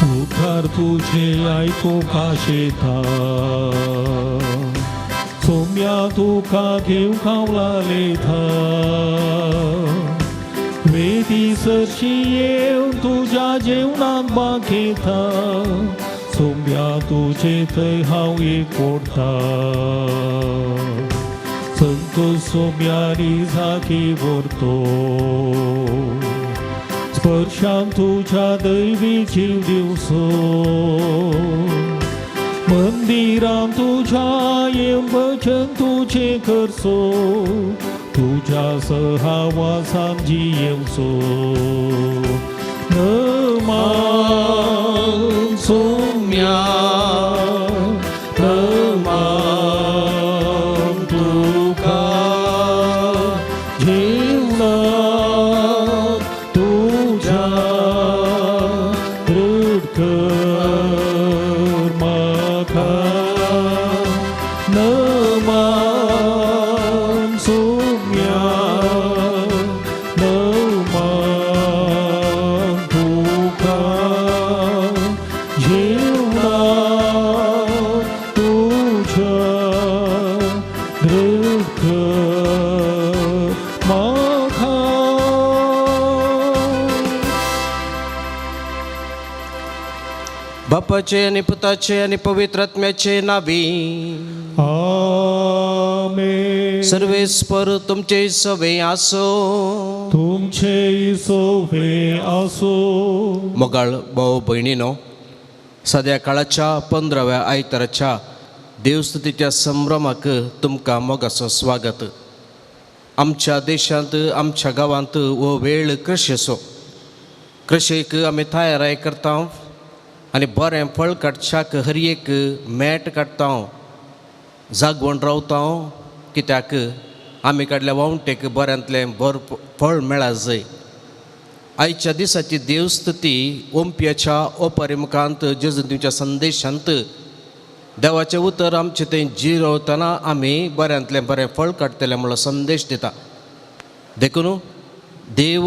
उद्धार तुझे आयकूंक आशेता. सोम्या तुका घेवंक हांव लालेता. वेदी सरशी येवन तुज्या जेवणाक बागेता. सोम्या तुजे थंय हांव एक पडटा. संत सोम्यारी जागी व्हरतो. स्पर्शान तुझ्या दैवी जीव दिवसो. मंदिरान तुझ्या येवन भजन तुझे करसो. तुझ्या सहवासान जियेवसो. नमान सोम्या, नमान तुका. जेवणाक तुझ्या दृढ कर म्हाका. नमान सोम्या, नमान तुका. जेवणाक तुझ्या दृढ कर म्हाका. बापाचे आनी पुताचे आनी पवित्र आत्म्याचे नावी. आमेन. सर्वेस्पर तुमचे सवे आसो. तुमचे सोवे आसो. मोगाळ भाव भयणीनो, सद्या काळाच्या 15व्या आयताराच्या देवस्तुतीच्या संभ्रमाक तुमकां मोगाचो स्वागत. आमच्या देशांत, आमच्या गांवांत हो वेळ कृशेचो. कृशेक आमी तयाराय करता आनी बरें फळ काडच्याक हर एक मेट काडटा, जागवण रावता, कित्याक आमी काडल्या वावटेक बऱ्यांतलें बर फळ मेळा जाय. आयच्या दिसाची देवस्तुती ओंपयाच्या ओपारी मुखांत जेजूच्या संदेशांत देवाचें उतर आमचें थंय जिरवतना आमी बऱ्यांतलें बरें फळ काडटले म्हणलो संदेश दिता. देखून देव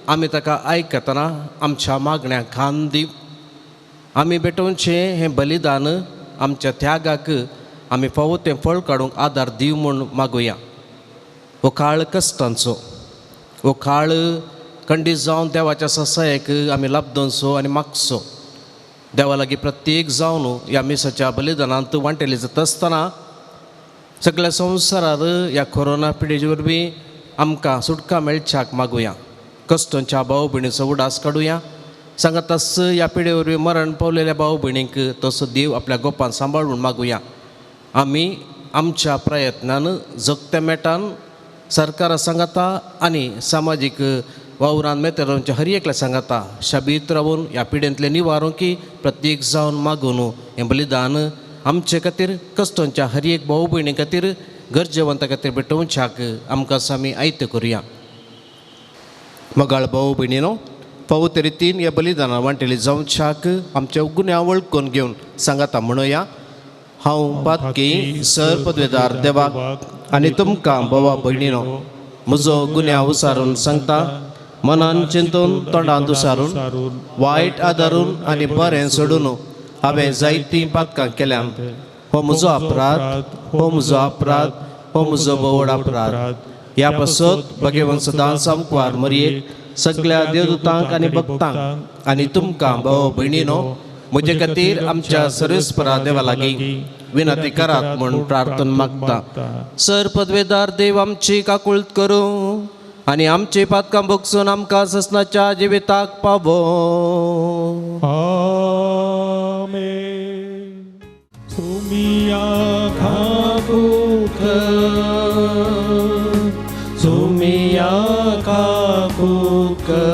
आमी ताका आयकतना आमच्या मागण्यांक कान दी. आमी भेटोवचें हें बलिदान आमच्या त्यागाक आमी फावो तें फळ काडूंक आदार दिव म्हूण मागुया. हो काळ कश्टांचो, हो काळ खंडीत जावन देवाच्या ससायेक आमी लाबदोनचो आनी मागचो. देवा लागीं प्रत्येक जावन ह्या मिसाच्या बलिदानांत वांटेली जाता आसतना सगळ्या संवसारार ह्या कोरोना पिडेचे वरवीं आमकां सुटका मेळच्याक मागुया. कश्टांच्या भाव भयणीचो उडास काडुया. सांगाताच ह्या पिडे वरवीं मरण पावलेल्या भाव भयणींक तसो देव आपल्या गोपान सांबाळ म्हूण मागुया. आमी आमच्या प्रयत्नान जगत्या मेटान सरकारा सांगाता आनी सामाजीक वावरान मेतेरांच्या हर एकल्या सांगाता शाबीत रावून ह्या पिडेंतले निवारूंक की प्रत्येक जावन मागून हें बलिदान आमचे खातीर, कश्टांच्या हर एक भाव भयणी खातीर, गरजेवंता खातीर भेटोवच्याक आमकां आमी आयत्यो करुया. मोगाळ भाव भयणीनो, फावो ते रितीन ह्या बलिदाना वांटेली जावच्याक आमच्या गुन्यांव वळखून घेवन सांगाता म्हणुया. हांव पातकी सर पदवेदार देवाक आनी तुमकां भावा भयणीनो म्हजो गुन्यांव उसारून सांगता. मनान चिंतून, तोंडान उसारून, वायट आदारून आनी बरें सोडून हांवें जायतीं पातकां केल्यात. हो म्हजो अपराध, हो म्हजो अपराध, हो म्हजो भोवड अपराध. ह्या पासत भगवंत सदां सामकार मरयेक, सगळ्या देवदूतांक आनी भक्तांक आनी तुमकां भाव भयणीनो म्हजे खातीर आमच्या सर्वेस्परा देवा लागीं विनंती करात म्हूण प्रार्थना मागता. सर पदवेदार देव आमची काकुळत करूं आनी आमची पातकां भोगसून आमकां ससनाच्या जिविताक पावो. आमेन. सोमिया काकूत कर, सोमिया काकूत कर,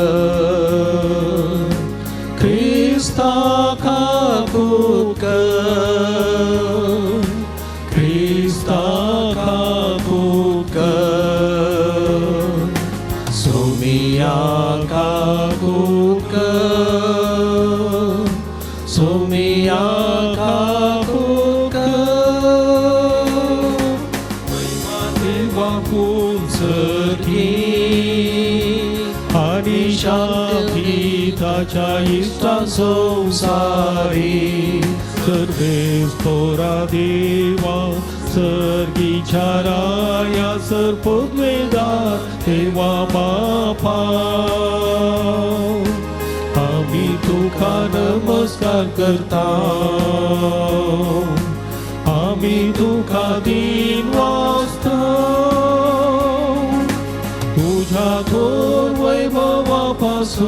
क्रिस्ता काकूत कर, क्रिस्ता काकूत कर, सोमिया काकूत कर, सोमिया काकूत कर. देवाकून सरकी आनी शांती ताच्या इश्टां संवसारी सर्वेस पोरा देवा सर्गीच्या राया सर पदवेदार देवा बापा आमी तुका नमस्कार करता आमी तुका दिन वाचता तुझ्या थोर वैभवापासून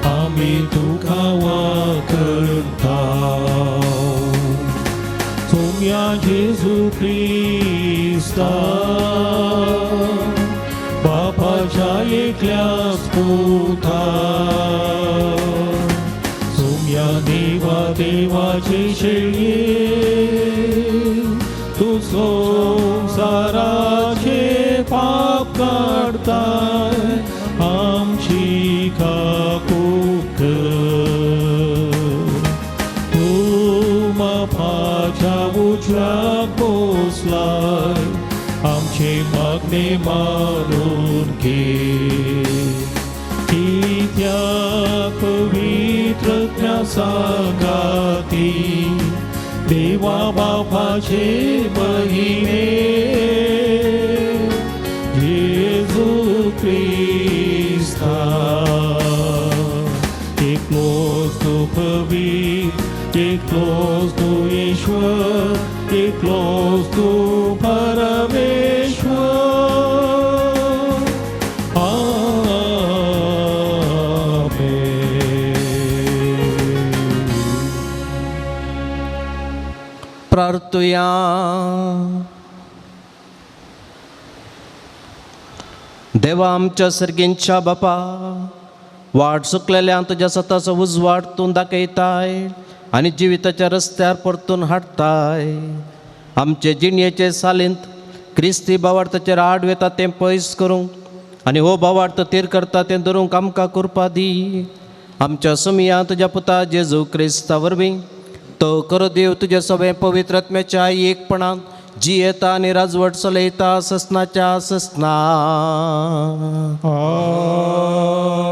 आमी तुका वाकरता सोम्या जेजू क्रिस्ता बापाच्या एकल्याच पुता सोम्या देवा देवाचे शेळये तूं संवसाराचे पाप काडताय आमची काकूट कर. तूं मापाच्या उजव्याक बसलाय आमचे मागणे मानून घे कित्याक पवित्र सांगाती देवा बापाचे महिमे जेजू क्रिस्ता एकलोच तूं पवित्र एकलोच तूं ईश्वर एकलोच तूं परमेश्वर. आमेन. प्रार्थुया. देवा आमच्या सर्गींच्या बापा वाट चुकलेल्या तुज्या सताचो उजवाड तूं दाखयताय आनी जिविताच्या रस्त्यार परतून हाडटाय. आमचे जिणयेचे सालींत क्रिस्ती भावार्थाचेर आड वेता तें पयस करूंक आनी हो भावार्थ तीर करता तें धरूंक आमकां कृपा दी. आमच्या सुमया तुज्या पुता जेजू क्रिस्ता वरवीं तो करो देव तुज्या सगळें पवित्र आत्म्याच्या एकपणान जियेता आनी राजवट चलयता ससनाच्या ससना.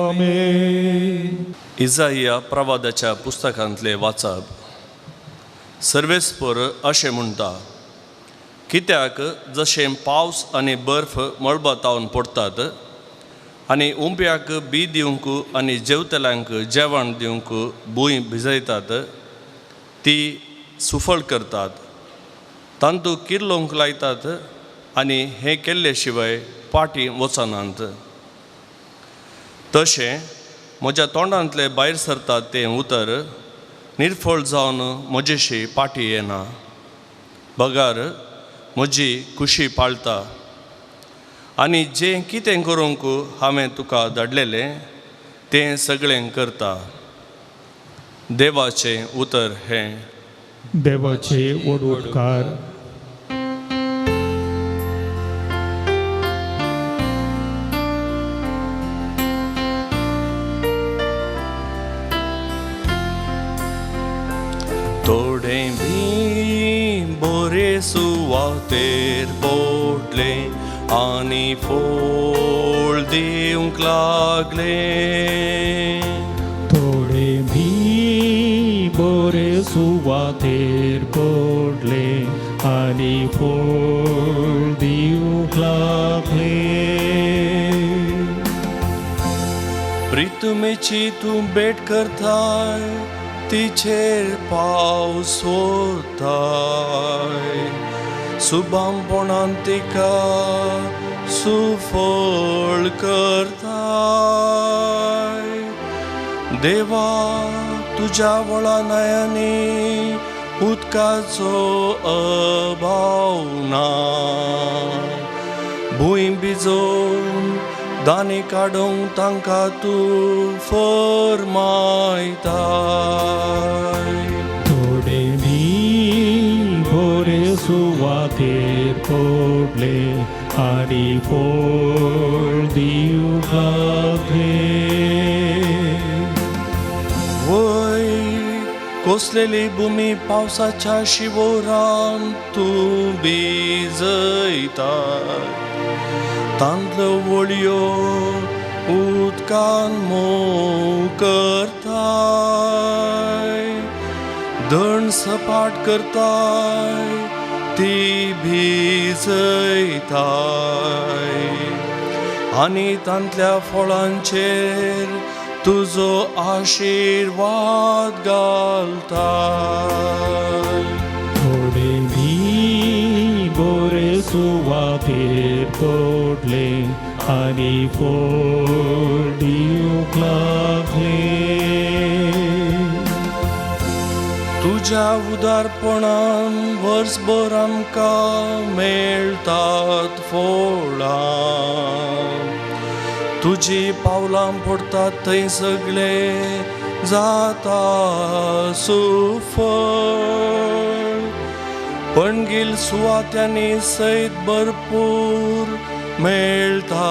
आमेन. इजाइया प्रवादाच्या पुस्तकांतले वाचप. सर्वेस्पर अशें म्हणटा, कित्याक जशें पावस आनी बर्फ मळबातावन पडटात आनी उंप्याक बी दिवंक आनी जेवतल्यांक जेवण दिवंक भूंय भिजयतात, ती सुफळ करतात, तांतू किर्लोंक लायतात आनी हें केल्ले शिवाय पाटी वचनात. तशें म्हज्या तोंडांतलें भायर सरतात तें उतर निर्फळ जावन म्हजेशी पाटी येना, बगर म्हजी खुशी पाळटा आनी जें कितें करूंक हांवें तुका धाडलेलें तें सगळें करता. देवाचें उतर हें. देवाचे व्हड उपकार. थोडें बी बोरे सुवातेर पडलें आनी फोळ दिवंक लागलें. थोडें बी बोरे सुवातेर पडलें आनी फोळ दिवंक लागलें. प्रितुमेची तूं भेट करताय तिचेर पावस वताय, सुबामपणान तिका सुफळ करताय. देवा तुज्या व्हडा न्हंयांनी उदकाचो अभाव ना, भूंय भिजोवन दानी काडूंक तांकां तूं फरमायताय. थोडें बी बोरे सुवातेर पडलें आनी फोळ दिवंक लागलें. वय कोसलेली भुमी पावसाच्या शिवोरान तूं भिजयताय, तांतल्यो वळयो उदकान मोव करताय, दण सपाट करताय ती भिजयताय आनी तांतल्या फळांचेर तुजो आशिर्वाद घालताय. थोडे बी बोरे सुवातेर पडले आनी फळ दिवंक लागले. तुज्या उदारपणान वर्सभर आमकां मेळटात फळां, तुजी पावलां पडटात थंय सगळे जाता सुफळ. पणगील सुवात्यांनी सयत भरपूर मेळटा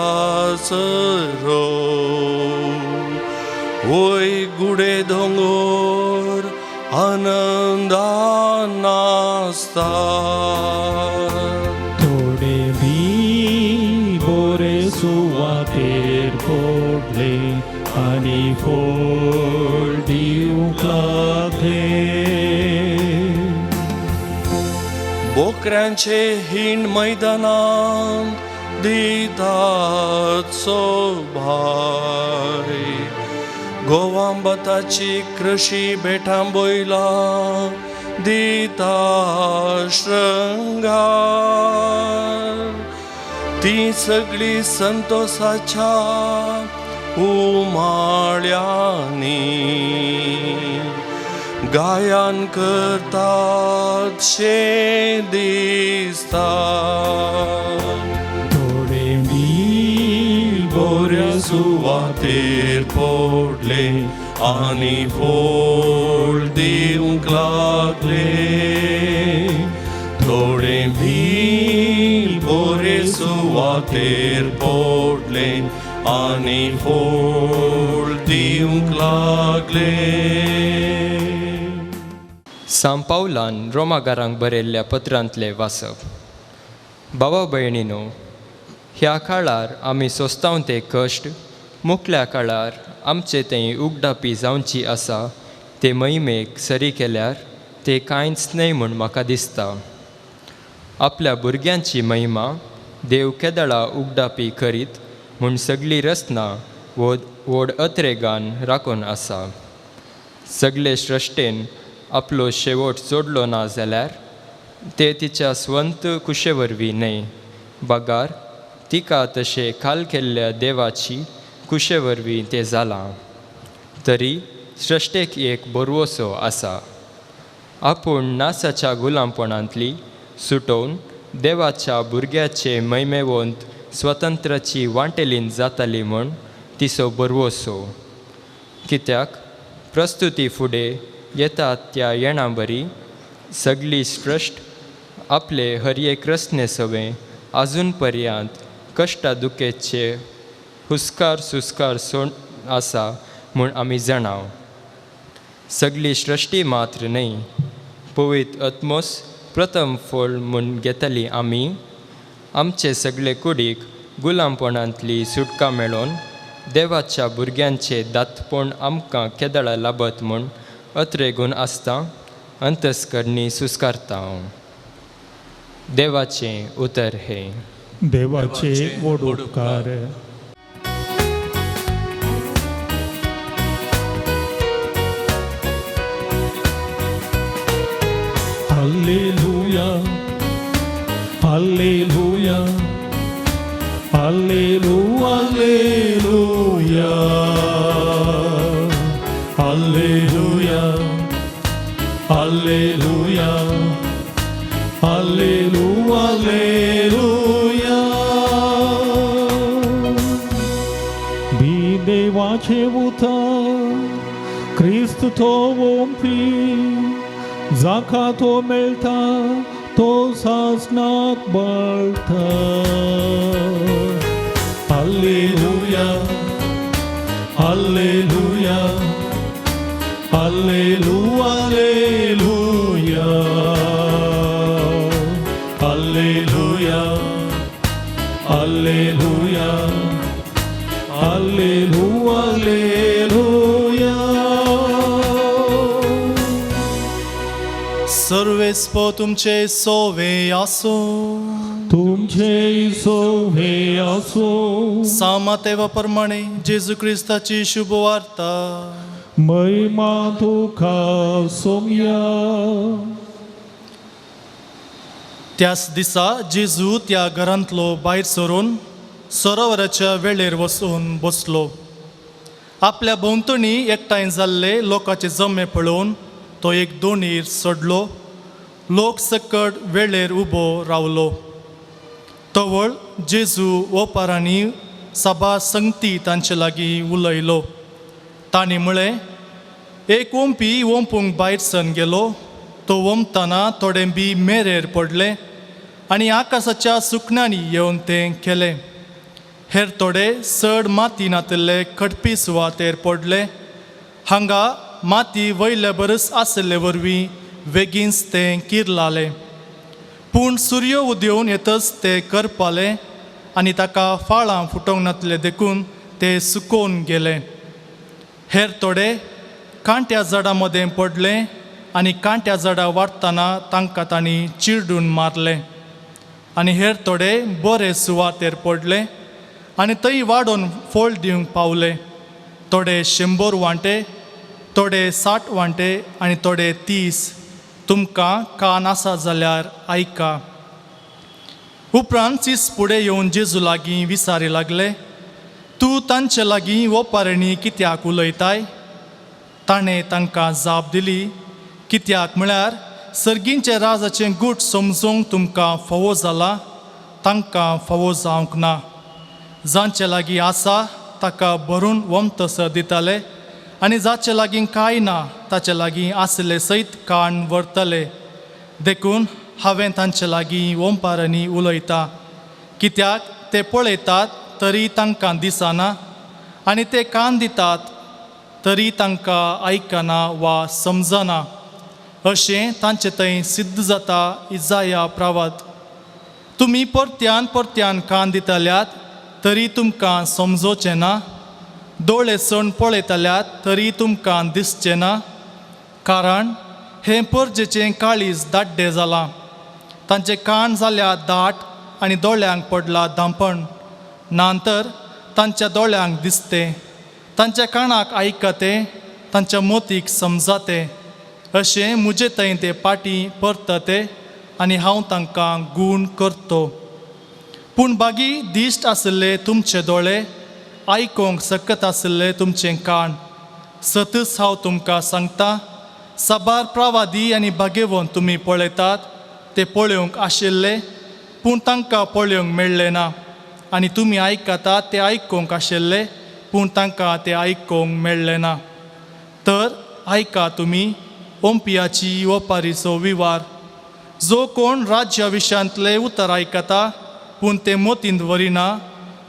सरो, वय गुडे दोंगोर आनंदान नाचता. थोडे बी बोरे सुवातेर पडले आनी फळ दिवंक लागले. बोकऱ्यांचे हीण मैदानांत दितात सोभाय, गोवांबताची कृशी बेठां बोयला दिता शृंगार. ती सगळी संतोषाच्या उमाळ्यांनी गायन करतात शे दिसता. थोडे बी बोरे सुवातेर पडले आनी फळ दिवंक लागले. थोडे बी बोरे सुवातेर पडले आनी फळ दिवंक लागले. सांव पावलान रोमागारांक बरयल्ल्या पत्रांतलें वाचप. भावा भयणीनो, ह्या काळार आमी सोस्तांव ते कश्ट मुखल्या काळार आमचे थंय उगडापी जावची आसा ते महिमेक सरी केल्यार ते कांयच न्हय म्हूण म्हाका दिसता. आपल्या भुरग्यांची महिमा देव केदळा उगडापी करीत म्हूण सगळी रचना व्हड अत्रेगान राखून आसा. सगळे सृश्टेन आपलो शेवट जोडलो ना जाल्यार ते तिच्या स्वंत कुशे वरवीं न्हय, बगार तिका तशें खाल केल्ल्या देवाची कुशे वरवीं तें जालां. तरी सृश्टेक एक बरवसो आसा, आपूण नासाच्या गुलामपणांतली सुटोवन देवाच्या भुरग्याचे महिमेवंत स्वतंत्राची वांटेलीन जाताली म्हूण तिचो बरवसो. कित्याक प्रस्तुती फुडें येता त्या येणा बरी सगळी सृश्ट आपले हर एक रचने सवें आजून पर्यंत कश्टा दुखेचे हुस्कार सुस्कार सोण आसा म्हूण आमी जाणाव. सगळी सृश्टी मात्र न्हय, पवित्र आत्मोस प्रथम फळ म्हूण घेतली आमी आमचे सगळे कुडीक गुलामपणांतली सुटका मेळोवन देवाच्या भुरग्यांचे दातपण आमकां केदळा लाबत म्हूण अत्रेगून आसता अंतस्करणी सुस्कारता. देवाचें उतर हें. देवाचे व्हड उपकार. Hallelujah, hallelujah, hallelujah, hallelujah, hallelujah, hallelujah, hallelujah. बी देवाचें उतर क्रिस्त तो ओंपी, जाका तो मेळटा तो सासणाक बळटा. Hallelujah, hallelujah, hallelujah, hallelujah, hallelujah, Alleluia, Alleluia, Alleluia. सर्वेस्पो तुमचे सोवे आसूं. तुमचे सोवे असो. सामातेवा प्रमाणे जेजू क्रिस्ताची शुभवार्ता. महिमा तुका सोमया. त्याच दिसा जेजू त्या घरांतलो भायर सरून सरोवराच्या वेळेर वचून बसलो. आपल्या भोंवतणी एकठांय जाल्ले लोकांचे जमे पळोवन तो एक दोणीर चडलो. लोक सकट वेळेर उबो रावलो. तवळ जेजू ओपारांनी साबार संगती तांचे लागीं उलयलो. तांणी म्हळें, एक ओंपी ओंपूंक भायर सरून गेलो. तो ओंपतना थोडें बी मेरेर पडलें आनी आकाशाच्या सुकण्यांनी येवन तें केलें. हेर थोडे चड माती नातिल्ले खडपी सुवातेर पडले. हांगा माती वयले बरस आशिल्ले वरवीं बेगीनच तें किरलालें. पूण सुर्य उदेवन येतच तें करपालें आनी ताका फाळां फुटोवंक नातलें, देखून तें सुकोवन गेलें. हेर थोडे कांट्या झाडां मदें पडले आनी कांट्या झाडां वाडटना तांकां तांणी चिरडून मारलें. आनी हेर थोडे बरे सुवातेर पडले आनी थंय वाडोवन फळ दिवंक पावले. थोडे 100 वांटे, थोडे 60 वांटे आनी थोडे 30. तुमकां कान आसा जाल्यार आयका. उपरांत चीस फुडें येवन जेजू लागीं विचारी लागले, तूं तांचे लागीं ओपारणी कित्याक उलयताय? ताणें तांकां जाप दिली, कित्याक म्हळ्यार सर्गींचे राजाचें गूट समजूंक तुमकां फावो जालां, तांकां फावो जावंक ना. जांचे लागीं आसा ताका भरून वमतसर दिताले आनी जाचे लागीं कांय ना ताचे लागीं आशिल्ले सयत काण व्हरतले. देखून हांवें तांचे लागीं ओंपारांनी उलयता, कित्याक ते पळयतात तरी तांकां दिसना आनी ते कान दितात तरी तांकां आयकना वा समजना. अशें तांचे थंय सिद्ध जाता इजाया प्रावात, तुमी परत्यान परत्यान कान दितल्यात तरी तुमकां समजोचें ना, दोळे सण पळयतल्यात तरी तुमकां दिसचें ना. कारण हें परजेचें काळीज दाड्डें जालां, तांचे कान जाल्या दाट आनी दोळ्यांक पडला धांपण. ना तर तांच्या दोळ्यांक दिसतें, तांच्या कानाक आयकतें, तांच्या मोतीक समजातें. अशें म्हजे थंय ते पाटी परतते आनी हांव तांकां गूण करतो. पूण बागी दिश्ट आशिल्ले तुमचे दोळे, आयकोंक सकत आशिल्ले तुमचें कान. सतच हांव तुमकां सांगता, साबार प्रवादी आनी भागेवंत तुमी पळयतात ते पळोवंक आशिल्ले, पूण तांकां पळोवंक मेळ्ळें ना. आनी तुमी आयकतात ते आयकूंक आशिल्ले, पूण तांकां ते आयकूंक मेळ्ळें ना. तर आयका तुमी ओंपियाची ओपारीचो विवार. जो कोण राज्या विशयांतले उतर आयकता पूण ते मोतींत व्हरिना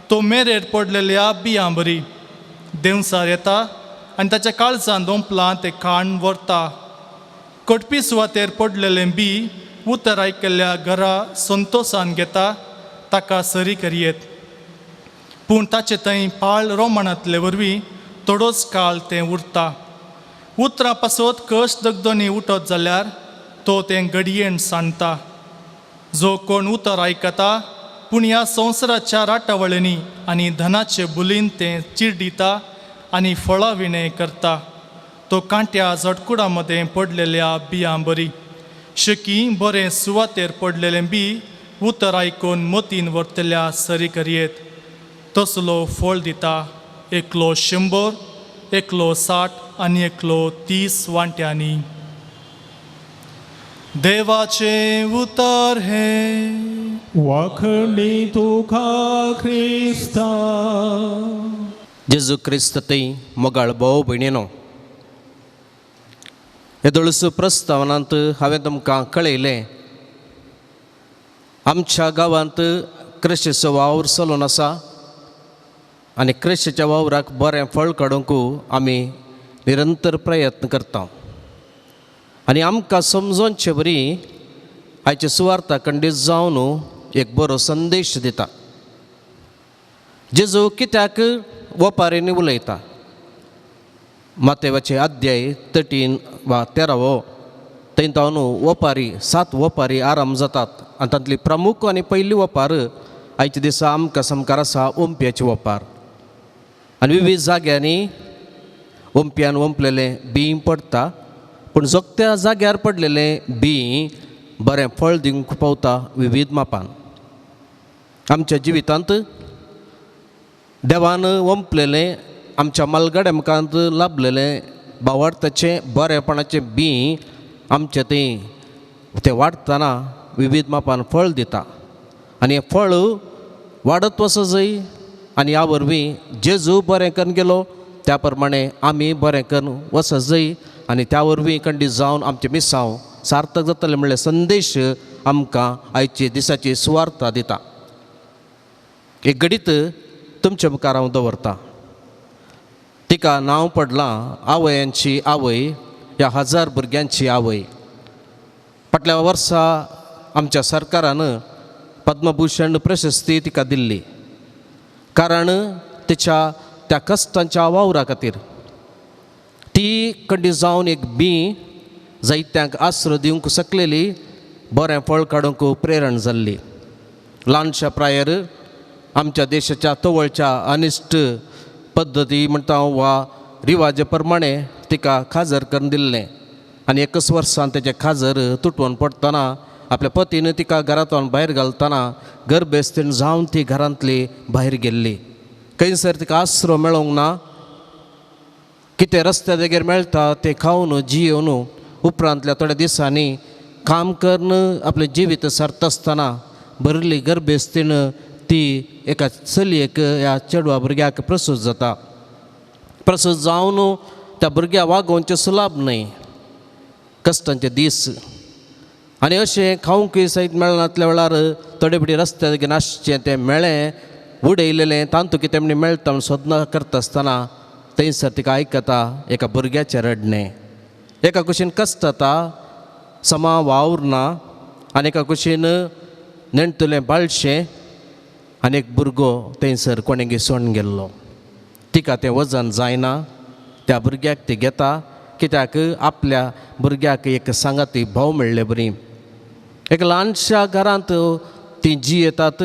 तो मेरेर पडलेल्या बियां बरी. देंवसार येता आनी ताच्या काळजान दोंपलां तें खाण व्हरता. कटपी सुवातेर पडलेलें बी उतर आयकल्ल्या घरा संतोसान घेता, ताका सरी करयेत. पूण ताचे थंय पाळ रोमणांतले वरवीं थोडोच काळ तें उरता. उतरां पासत कश्ट दगदोनी उठत जाल्यार तो तें घडयेन सांडटा. जो कोण उतर आयकता पूण ह्या संवसाराच्या राटावळींनी आनी धनाचे बुलीन तें चिरडिता आनी फळां विणें करता, तो कांट्या झटकुडा मदें पडलेल्या बियां बरी. शकी बरें सुवातेर पडलेलें बी उतर आयकून मतीन व्हरतल्या सरी करयेत. तसलो फळ दिता, एकलो 100, एकलो 60 आनी एकलो 30 वांट्यांनी. देवाचें उतर हें. वाखणी तुका क्रिस्ता. जेजू क्रिस्त थंय मोगाळ भोव भयणीनो, येदोळस प्रस्तावनांत हांवें तुमकां कळयलें, आमच्या गांवांत कृशीचो वावर चलून आसा आनी कृशीच्या वावराक बरें फळ काडूंक आमी निरंतर प्रयत्न करता. आनी आमकां समजोवचे बरी आयचे सुवार्ता खंडीत जावन एक बरो संदेश दिता. जेजू कित्याक वपारींनी उलयता? मातेवाचे अध्याय 13 वा 13 थंय तावन वपारी 7 वपारी आराम जातात आनी तांतली प्रमुख आनी पयली वपार आयच्या दिसा आमकां सामकार आसा ओंपयाची वपार. आनी विविध जाग्यांनी ओंपयान ओंपलेलें बीं पडटा, पूण जोगत्या जाग्यार पडलेलें बीं बरें फळ दिवंक पावता विविध मापान. आमच्या जिवितांत देवान ओंपलेलें आमच्या मालगाड्या मुखांत लाभलेलें बावार्थाचें बरेपणाचें बीं आमचें थंय तें वाडटना विविध मापान फळ दिता आनी हें फळ वाडत वचो जाय. आनी ह्या वरवीं जेजू बरें करून गेलो त्या प्रमाणे आमी बरें करून वचत जाय आनी त्या वरवीं कंडी जावन आमचें मिसांव सार्थक जातलें म्हणल्यार संदेश आमकां आयचे दिसाची सुवार्ता दिता. एक घडीत तुमच्या मुखार हांव दवरता. तिका नांव पडलां आवयांची आवय, ह्या 1000 भुरग्यांची आवय. फाटल्या वर्सा आमच्या सरकारान पद्मभूषण प्रशस्ती तिका दिल्ली, कारण तिच्या त्या कश्टांच्या वावरा खातीर. ती कंडी जावन एक बीं जायत्यांक आसरो दिवंक शकलेली, बरें फळ काडूंक प्रेरण जाल्ली. ल्हानशा प्रायर आमच्या देशाच्या तवळच्या अनिश्ट पद्दती म्हणटा वा रिवाजे प्रमाणे तिका खाजर करून दिल्लें आनी एकच वर्सान तेजें खाजर तुटवून पडटना आपल्या पतीन तिका घरांतल्यान भायर घालतना गर्भेस्तीन जावन ती घरांतली भायर गेल्ली. खंयसर तिका आसरो मेळोंक ना, कितें रस्त्या देगेर मेळटा तें खावन जियेवन उपरांतल्या थोड्या दिसांनी काम करून आपलें जिवीत सारता आसतना भरिल्ली गर्भेस्तीन ती एका चलयेक ह्या चेडवा भुरग्याक प्रसूत जाता. प्रसूत जावन त्या भुरग्या वागोवचें सुलाभ न्हय, कश्टांचे दीस आनी अशें खावंकय सयत मेळनातल्या वेळार थोडे फावटी रस्त्या देगेर आसचें तें मेळ्ळें उडयलेलें तांतू कितें म्हण मेळटा म्हण सोदना करता आसतना थंयसर तिका आयकता एका भुरग्याचें रडणें. एका कुशीन कश्ट जाता, समा वावर ना आनी एका कुशीन नेणटलें बाळशें आनी एक भुरगो थंयसर कोणेगी सोडून गेल्लो. तिका तें वजन जायना, त्या भुरग्याक ती घेता कित्याक आपल्या भुरग्याक एक सांगाती भाव मेळ्ळे बरी. एक ल्हानशा घरांत ती जियेतात,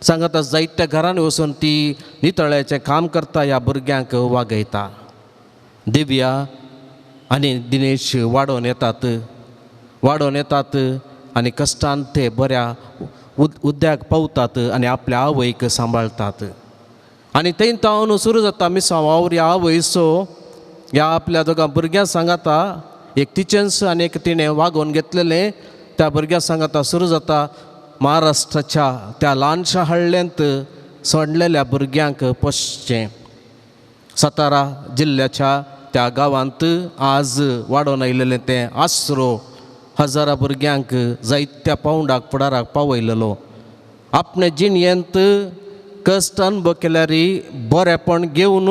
सांगाता जायत्या घरांनी वचून ती नितळ्याचें काम करता, ह्या भुरग्यांक वागयता. दिव्या आनी दिनेश वाडोवन येतात, वाडोवन येतात आनी कश्टान ते बऱ्या उद्याक पावतात आनी आपल्या आवयक सांबाळटात. आनी थंय तावन सुरू जाता मिसांव वावर ह्या आवयचो. ह्या आपल्या दोगां भुरग्यां सांगाता, एक तिचेंच आनी एक तिणें वागोवन घेतलेलें त्या भुरग्यां सांगाता सुरू जाता महाराष्ट्राच्या त्या ल्हानशा हळ्ळ्यांत सोडलेल्या भुरग्यांक पोसचें. सातारा जिल्ल्याच्या त्या गांवांत आज वाडोवन आयलेलें तें आसरो हजारा भुरग्यांक जायत्या पावंडाक फुडाराक पावयलेलो. आपणे जिणयेंत कश्ट अनुभव केल्यार बरेपण घेवन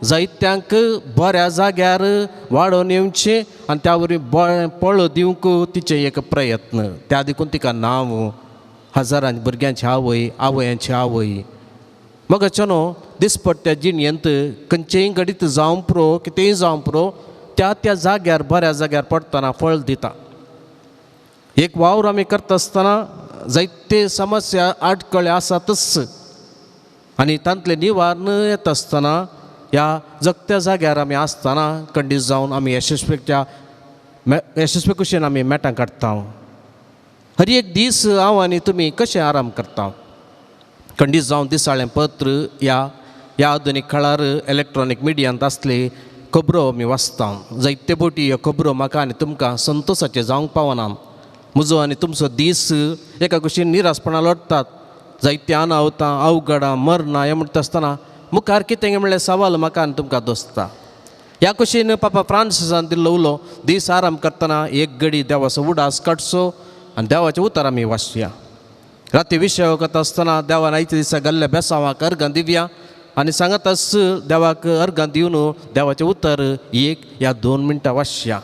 जायत्यांक बऱ्या जाग्यार वाडोवन येवचें आनी त्या वरवीं बरें पळ दिवंक तिचें एक प्रयत्न. त्या देखून तिका नांव हजारां भुरग्यांची आवय, आवयांची आवय. मगचो न्हू दिसपट्ट्या जिणयेंत खंयचेय घडीत जावं पुरो, कितेंय जावं पुरो, त्या त्या जाग्यार बऱ्या जाग्यार पडटना फळ दिता. एक वावर आमी करता आसतना जायते समस्या आडखळे आसातच आनी तांतलें निवारण येता आसतना ह्या जगत्या जाग्यार आमी आसतना कंडीस जावन आमी यशस्वीच्या यशस्वी कुशीन आमी मेटां काडटा. हर एक दीस हांव आनी तुमी कशें आराम करता? खंडीत जावन दिसाळें पत्र ह्या ह्या आधुनीक काळार इलेक्ट्रॉनीक मिडियांत आसली खबरो आमी वाचता. जायते फावटी ह्यो खबरो म्हाका आनी तुमकां संतोसाचें जावंक पावना. म्हजो आनी तुमचो दीस एका कुशीन निरासपणां लोटतात, जायतीं अनावतां, अवघडां, मरणां हें म्हणटा आसतना मुखार कितें म्हणल्यार सवाल म्हाका आनी तुमकां दोसता. ह्या कुशीन पापा फ्रांसिसान दिल्लो उलो, दीस आराम करतना एक घडी देवाचो उडास काडचो आनी देवाचें उतर आमी वाचया. राती विशय करता आसतना देवान आयच्या दिसा घाल्ल्या बेसांवाक अर्गां दिवया आनी सांगताच देवाक अर्गां दिवन देवाचें उतर 1 या 2 मिनटां वाचया.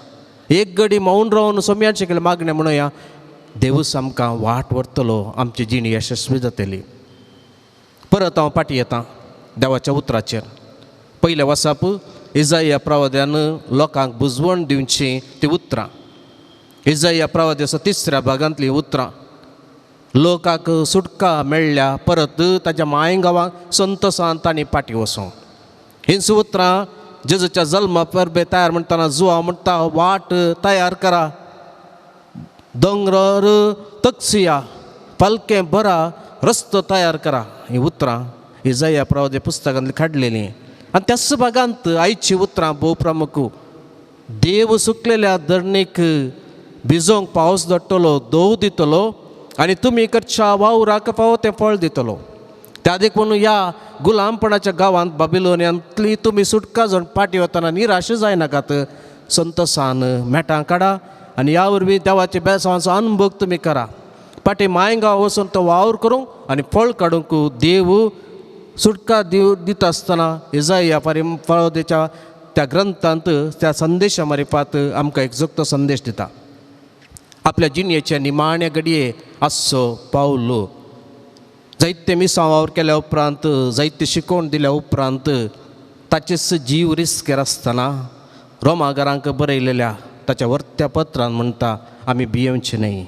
एक घडी मौन रावन सोम्याचे केलें मागणें म्हणुया, देवूच आमकां वाट व्हरतलो, आमची जिणी यशस्वी जातली. परत हांव फाटीं येता देवाच्या उतराचेर. पयलें वसाप इजाया प्रवाद्यान लोकांक बुजवण दिवची ती उतरां. इजाया प्रवाद्याचो तिसऱ्या भागांतलीं उतरां. लोकांक सुटका मेळ्ळ्या परत ताच्या माय गांवांक संतोसान तांणी फाटीं वचूं. हींच उतरां जेजूच्या जल्मा परबे तयार म्हणटना जुवा म्हणटा वाट तयार करा, दोंगरार तकसिया, पालकें बरा, रस्तो तयार करा. हीं उतरां इजाया प्रवादी पुस्तकांतली काडलेलीं. आनी त्याच भागांत आयचीं उतरां भोव प्रमुख. देव सुकलेल्या धरणीक भिजोवंक पावस धाडटलो, दोव दितलो आनी तुमी करच्या वावराक फावो तें फळ दितलो. त्या देखून ह्या गुलामपणाच्या गांवांत बाबिलोन्यांतली तुमी सुटका जावन फाटीं वतना निराश जायनाकात, संतोसान मेटां काडा आनी ह्या वरवीं देवाच्या बेसांचो अनुभव तुमी करा. फाटीं मायगांव वचून तो वावर करूंक आनी फळ काडूंक देव सुटका दिता आसतना इजाया प्रवाद्याच्या त्या ग्रंथांत त्या संदेशा मारिफात आमकां एक जोगतो संदेश दिता. आपल्या जिणेच्या निमाण्या घडये आसचो पावलो जायते मिसांव वावर केल्या उपरांत, जायते शिकोवन दिल्या उपरांत ताचेच जीव रिस्केर आसतना रोमागारांक बरयलेल्या ताच्या वर्त्या पत्रान म्हणटा, आमी भियेवचे न्हय,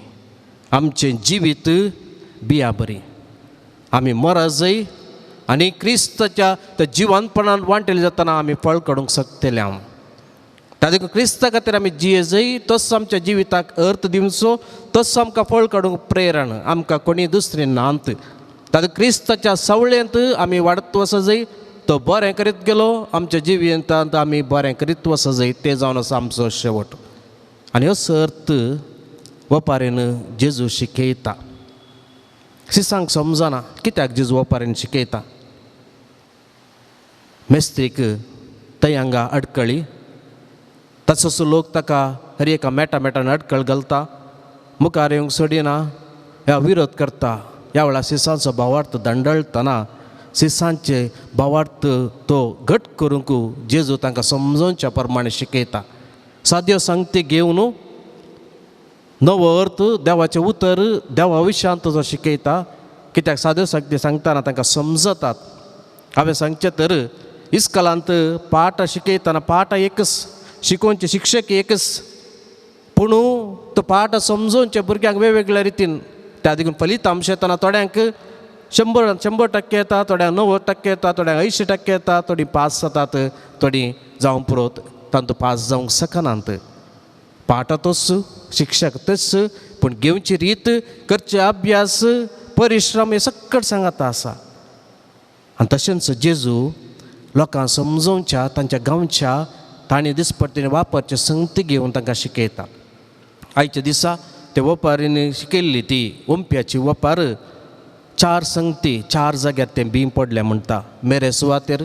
आमचें जिवीत बिया बरी, आमी मरजय आनी क्रिस्ताच्या त्या जिवनपणान वांटेले जातना आमी फळ काडूंक शकतले. हांव त्या देखून क्रिस्ता खातीर आमी जियेजय, तोच आमच्या जिविताक अर्थ दिवचो, तोच आमकां फळ काडूंक प्रेरण, आमकां कोणी दुसरी नांत. ताका क्रिस्ताच्या सवळेंत आमी वाडत वचजय, तो बरें करीत गेलो आमच्या जिवितांत आमी बरें करीत वचजय, तें जावन आसा आमचो शेवट. आनी हो सर्त वपारीन जेजू शिकयता. सिसांक समजना कित्याक जेजू वपारीन शिकयता. मेस्त्रीक थंय हांगा अडकळी, तसोच लोक ताका हर एका मेटा मेटान अडकळ घालता, मुखार येवंक सोडिना, ह्या विरोध करता. ह्या वेळार सिसांचो भावार्थ दंडळटना सिसांचे भावार्थ तो घट करूंक जेजू तांकां समजोवच्या प्रमाणे शिकयता. साद्यो सांगती घेवन नवो अर्थ देवाचें उतर देवा विशयांत तो शिकयता. कित्याक साद्यो सांगती सांगतना तांकां समजतात. हांवें सांगचें तर इस्कलांत पाठ शिकयतना पाठ एकच, शिकोवचे शिक्षक एकच, पूण तो पाठ समजोवचे भुरग्यांक वेगवेगळ्या रितीन. त्या देखून फलितांश येतना थोड्यांक 100% येता, थोड्यांक 90% येता, थोड्यांक 80% येता, थोडीं पास जातात, थोडीं जावंक पुरोत तांतूं पास जावंक शकनात. पाठ तोच, शिक्षक तोच, पूण घेवची रीत, करचे अभ्यास, परिश्रम हे सकट सांगाता आसा. आनी तशेंच जेजू लोकांक समजोवच्या तांच्या गांवच्या तांणी दिसपट्टीने वापरचे संगती घेवन तांकां शिकयता. आयच्या दिसा ते वपारीन शिकयल्ली ती ओंप्याची वपार 4 संगती 4 जाग्यार तें बीं पडलें म्हणटा. मेरे सुवातेर,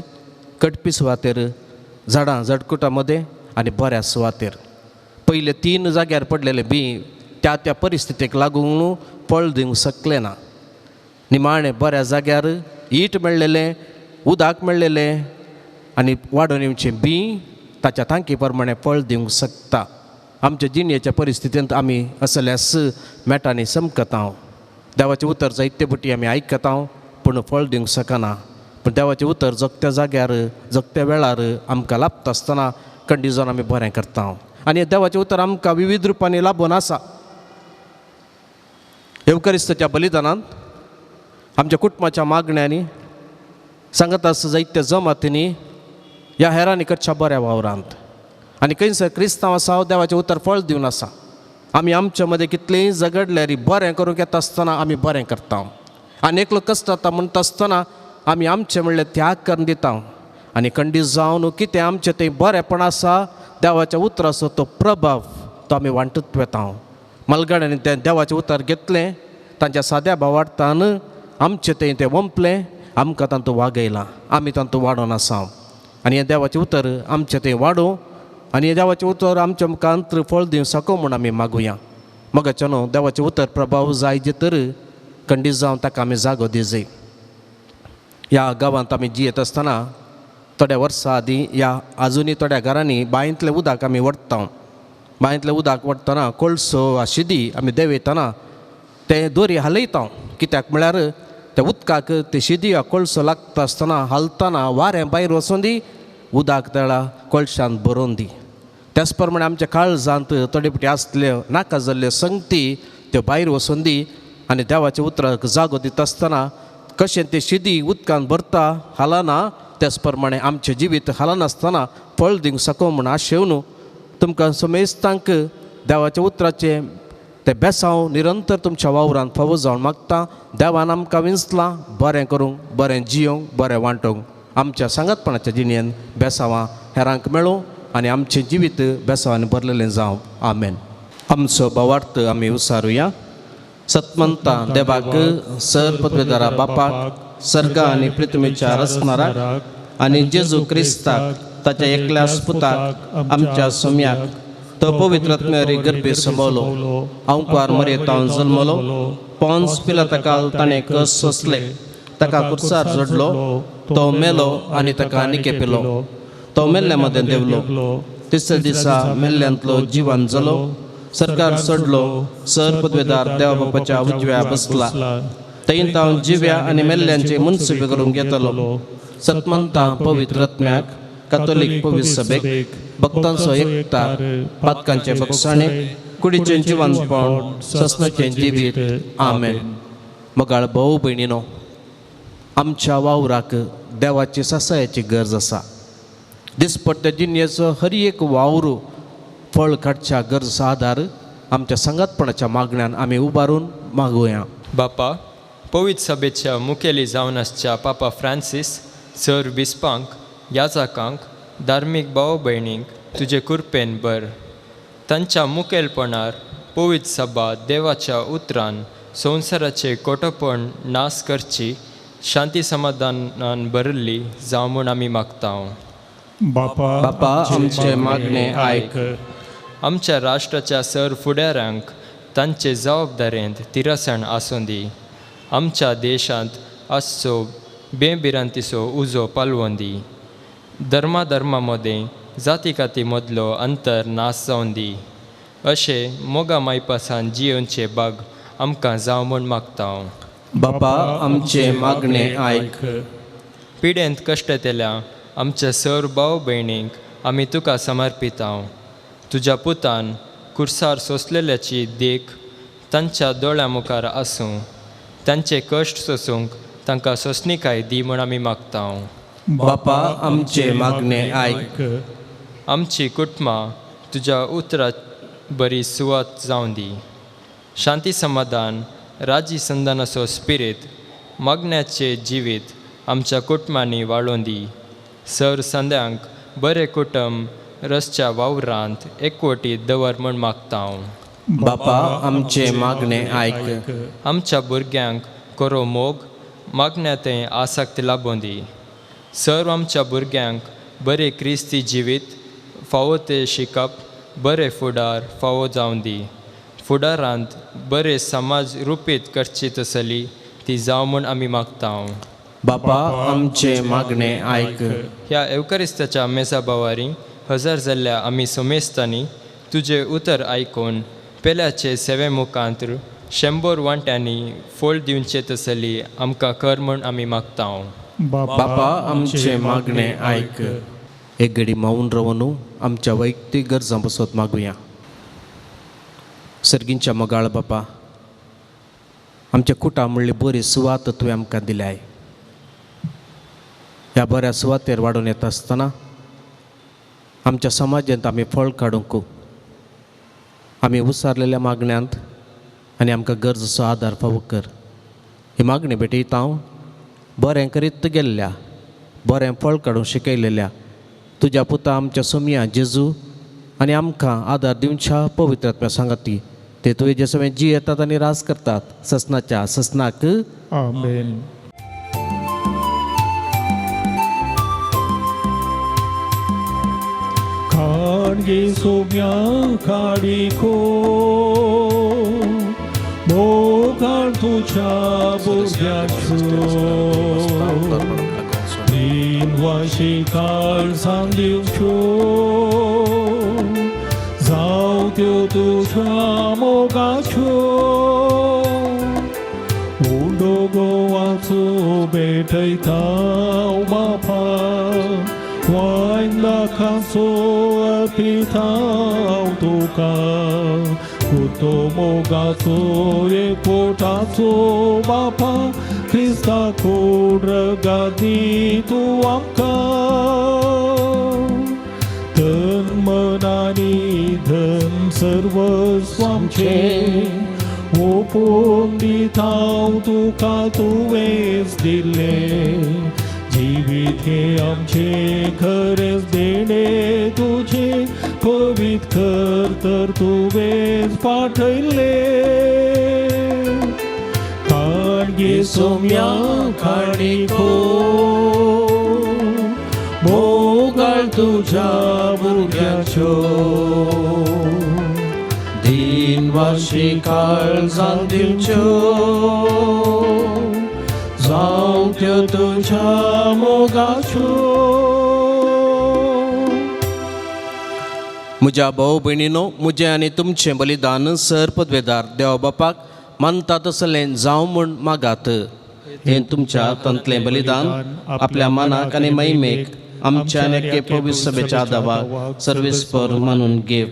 कटपी सुवातेर, झाडां झडकुटां मदें आनी बऱ्या सुवातेर. पयले 3 जाग्यार पडलेले बीं त्या त्या परिस्थितीक लागून फळ दिवंक शकलें ना. निमाणें बऱ्या जाग्यार ईट मेळ्ळेलें, उदक मेळ्ळेलें आनी वाडोवन येवचें बीं ताच्या तांकी प्रमाणे फळ दिवंक शकता. आमच्या जिणेच्या परिस्थितींत आमी असल्यास मेटांनी समकता. देवाचें उतर जायते पटी आमी आयकता पूण फळ दिवंक शकना. पूण देवाचें उतर जगत्या जाग्यार जगत्या वेळार आमकां लाभता आसतना कंडिजन आमी बरें करता. आनी देवाचें उतर आमकां विविध रुपांनी लाभून आसा. येवकरिस्ताच्या बलिदानांत आमच्या कुटुंबाच्या मागण्यांनी सांगत आसा जायत्या जमातींनी ह्या हेरांनी करच्या बऱ्या वावरांत. आनी खंयसर क्रिस्तांव आसा देवाचें उतर फळ दिवन आसा. आमी आमच्या मदें कितलेंय झगडल्यार बरें करूंक येता आसतना आमी बरें करता. आनी एकलो कश्ट जाता म्हणटा आसतना आमी आमचें म्हणल्यार त्याग करून दिता. आनी खंडीत जावन कितें आमचें तें बरेंपण आसा देवाच्या उतराचो तो प्रभाव तो आमी वांटत वता. मलगाड्यांनी तें देवाचें उतर घेतलें, तांच्या साद्या भावार्थान आमचें तें तें वंपलें, आमकां तांतूं वागयलां, आमी तांतूं वाडोवन आसा. आनी हें देवाचें उतर आमचें तें वाडोवं आनी हें देवाचें उतर आमच्या मुखांत फळ दिवं सको म्हूण आमी मागुया. मगाचें न्हू देवाचें उतर प्रभाव जाय जे तर खंडीत जावन ताका आमी जागो दिजय. ह्या गांवांत आमी जियेत आसतना थोड्या वर्सां आदीं ह्या आजुनूय थोड्या घरांनी बांयंतलें उदक आमी व्हरता. बांयंतलें उदक व्हरतना कोळसो वा शिदी आमी देंवयतना तें दोरी हालयता. कित्याक म्हळ्यार त्या उदकाक ते शिदया कोळसो लागता आसतना हालतना वारें भायर वचून दी, उदक तेळा कोळशान भरोवन दी. त्याच प्रमाणे आमच्या काळजांत थोडे फावटी आसल्यो नाका जाल्ल्यो संगती त्यो भायर वचून दी आनी देवाच्या उतराक जागो दिता आसतना कशें ते शिदी उदकान भरता हालना त्याच प्रमाणे आमचें जिवीत हालनासतना फळ दिवंक सको म्हूण आशेवन तुमकां समेस्तांक देवाच्या उतराचें तें बेसांव निरंतर तुमच्या वावरांत फावो जावन मागता. देवान आमकां विंचलां बरें करूंक, बरें जियोंक, बरें वांटूंक. आमच्या सांगातपणाच्या जिणेन बेसांवां हेरांक मेळूं आनी आमचें जिवीत बेसांवांनी भरलेलें जावं. आमेन. आमचो भावार्थ आमी उसारुया. सतमंता देवाक, सर पदवेदारा बापाक, सर्गा आनी पृथ्वीच्या रचणाराक आनी जेजू क्रिस्ताक ताच्या एकल्या पुताक आमच्या सोम्याक, तो पवित्र गर्भे संभवलो, अंकुआर मरेतावन जल्मलो, पोन्स पिलाता ताणें कस सोंसले, ताका कुर्सार जोडलो, तो मेलो आनी ताका निकेपिलो, तो मेल्ल्या मदें देवलो, तिसऱ्या दिसा मेल्ल्यांतलो जिवन जालो, सरकार सोडलो, सर पदवेदार देवा बापाच्या उजव्या बसला, थंय तावन जिव्या आनी मेल्ल्यांचे मुनसुबे करूंक घेतलो. सतमंता पवित्र आत्म्याक, कातोलीक पवित्र सभेक, भक्तांचो एकता, पातकांचे बक्षाणे, कुडीचें जिवनपण, ससनाचें जिवीत. आमेन. मगाळ भाऊ भयणीनो, आमच्या वावराक देवाची सासायाची गरज आसा. दिसपट्ट्या जिणेचो हर एक वावर फळ काडच्या गरजो आदार आमच्या सांगातपणाच्या मागण्यान आमी उबारून मागुया. बापा, पवित्र सभेच्या मुखेली जावन आसच्या पापा फ्रांसीस सर बिस्पांक, याजकांक, धार्मीक भाव भयणींक तुजे कृपेन बर. तांच्या मुखेलपणार पवित्र सभा देवाच्या उतरान संवसाराचें कोटोपण नाश करची, शांती समाधानान भरिल्ली जावं म्हूण आमी मागता. बापा, बापा आमचे मागणे आयक. आमच्या राष्ट्राच्या सर फुडाऱ्यांक तांचे जबाबदारेंत तिरसण आसूं दी. आमच्या देशांत आसचो बेभिरांतीचो उजो पालवोन दी. धर्मा धर्मा मदें जाती काती मदलो अंतर नाश जावन दी. अशें मोगा मायपासान जियोवचे बाग आमकां जावं म्हूण मागता. बापा आमचे मागणे आयक. पिडेंत कश्टतेल्या आमच्या सर भाव भयणींक आमी तुका समर्पिता. तुज्या पुतान कुर्सार सोंसलेल्याची देख तांच्या दोळ्यां मुखार आसूं. तांचे कश्ट सोसूंक तांकां सोंसणीकाय दी म्हूण आमी मागता. बापा आमचे मागणे आयक. आमची कुटुंबां तुज्या उतरा बरी सुवात जावं दी. शांती समाधान राजी संदानाचो स्पिरीत मागण्याचें जिवीत आमच्या कुटुंबांनी वाळोवन दी. सर संद्यांक बरें कुटुंब रसच्या वावरांत एकवटीत दवर म्हूण मागता. बापा आमचे मागणे आयक. आमच्या भुरग्यांक करो मोग मागण्या तें आसक्त लाबोवन दी. सर्व आमच्या भुरग्यांक बरें क्रिस्ती जिवीत फावो तें शिकप, बरें फुडार फावो जावन दी. फुडारांत बरें समाज रुपीत करची तसली ती जावं म्हूण आमी मागता. बापा आमचे मागणे आयक. ह्या एवकरिस्ताच्या मेजा बावारी हजर जाल्ल्या आमी सोमेस्तांनी तुजें उतर आयकून पेल्याचे सेवे मुखांत 100 वांट्यांनी फोल दिवचे तसली आमकां कर म्हूण आमी मागता. बापा आमचे मागणे आयक. एक घडी मावून रावन आमच्या वैयक्तीक गरजां पसत मागुया. सर्गींच्या मोगाळ बापा, आमच्या कुटां म्हणली बरी सुवात तुवें आमकां दिल्याय. ह्या बऱ्या सुवातेर वाडून येता आसतना आमच्या समाजांत आमी फळ काडूंक, आमी उसारलेल्या मागण्यांत आनी आमकां गरजेचो आदार फावो कर. ही मागणी भेटयता हांव बरें करीत गेल्ल्या, बरें फळ काडूंक शिकयलेल्या तुज्या पुता आमच्या सोमया जेजू आनी आमकां आदार दिवच्या पवित्र आत्म्या सांगाती ते तुवें जे सगळें जी येतात आनी रास करतात ससनाच्या ससनाक. आमेन. खाणगी सोम्या खाडीको मोगान तुझ्या भुरग्याचो निवाशी काळजान दिवच्यो जावं त्यो तुझ्या मोगाच्यो उडो गोवाचो. मोगाचो भेटयता बापा वायन लाखांचो अर्पिता तुका पुतो मोगाचो एकवटाचो बापा क्रिस्ता कोड रगादी तूं आमकां तन मनानी धन सर्वस्व आमचें ओपून दिता हांव तुका तुवेंच दिल्लें जिवीत हें आमचें खरेंच देणें तुजें पवित्र कर तर तुवेंच पाठयल्लें काणगे सोम्या काणिको मोगाळ तुज्या भुरग्यांच्यो दिनवाशी काळजान दिवच्यो जावं त्यो तुज्या मोगाच्यो. म्हज्या भाव भयणीनो, म्हजें आनी तुमचें बलिदान सर पदवेदार देवा बापाक मानता तसलें जावं म्हूण मागात. हें तुमच्या हातांतलें बलिदान आपल्या मनाक आनी महिमेक आमच्या आनी एके पवित्र सभेच्या दावाक सर्वेस्पर मानून घेव.